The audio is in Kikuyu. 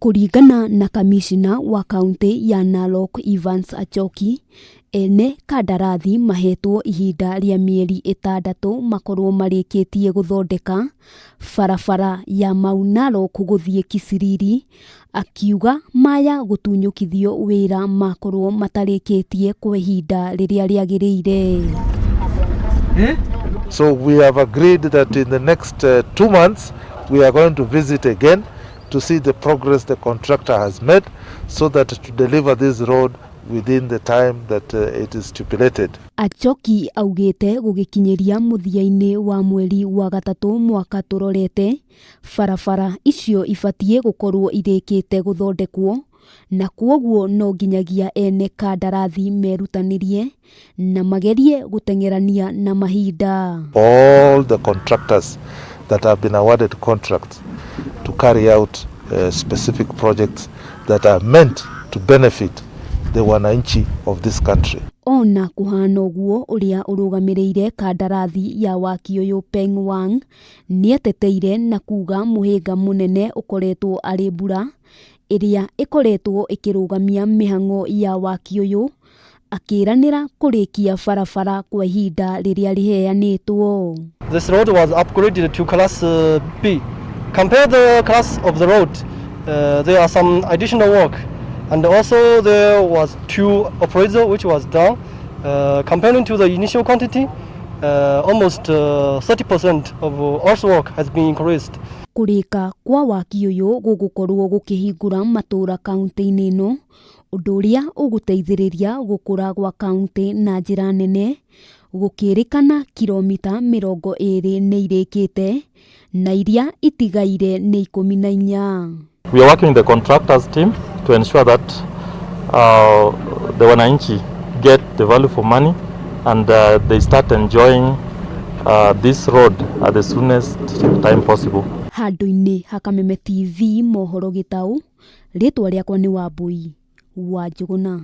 Kũringana na kamishna wa kaunti ya Narok Evans Achoki, ene kandarathi mahetwo ihinda rĩa mĩeri 6 makorwo marĩkĩtie gũthondeka barabara ya Mau Narok gũthiĩ Kisiriri, akiuga maya gũtunyũkithio wĩra makorwo matarĩkĩtie kwa ihinda rĩrĩa rĩagĩrĩire. So we have agreed that in the next 2 months we are going to visit again to see the progress the contractor has made so that to deliver this road within the time that it is stipulated. Achoki augĩte gũgĩkinyĩria mũthia-inĩ wa mweri wa gatatũ mwaka tũrorete, barabara icio ibatiĩ gũkorwo irĩkĩte gũthondekwo na kwoguo no nginyagia ene kandarathi merutanĩrie na magerie gũteng'erania na mahinda. All the contractors that have been awarded contracts to carry out specific projects that are meant to benefit the wananchi of this country. Ona kũhana ũguo, ũrĩa ũrũgamĩrĩire kandarathi ya waki ũyũ Peng Wang nĩeteteire na kuga mũhĩnga mũnene ũkoretwo arĩ mbura ĩrĩa ĩkoretwo ĩkĩrũgamia mĩhang'o ya waki ũyũ, akĩranĩra kũrĩkia barabara kwa ihinda rĩrĩa rĩheanĩtwo. This road was upgraded to class B. Compare the class of the road, there are some additional work, and also there was two appraisal which was done. Comparing to the initial quantity, almost 30% of earthwork has been increased. Kũrĩka kwa waki ũyũ gũgũkorwo gũkĩhingũra matũũra kaunti-inĩ ĩno, ũndũ ũrĩa ũgũteithĩrĩria gũkũra gwa kaunti na njĩra nene. Gũkĩrĩkana kilomita 20 nĩ irĩkĩte na iria itigaire nĩ 14. We are working with the contractors team to ensure that the wananchi get the value for money and they start enjoying this road at the soonest time possible. Handũ-inĩ ha Kameme TV mohoro gĩtaũ, rĩtwa rĩakwa nĩ Wambui wa Njũgũna.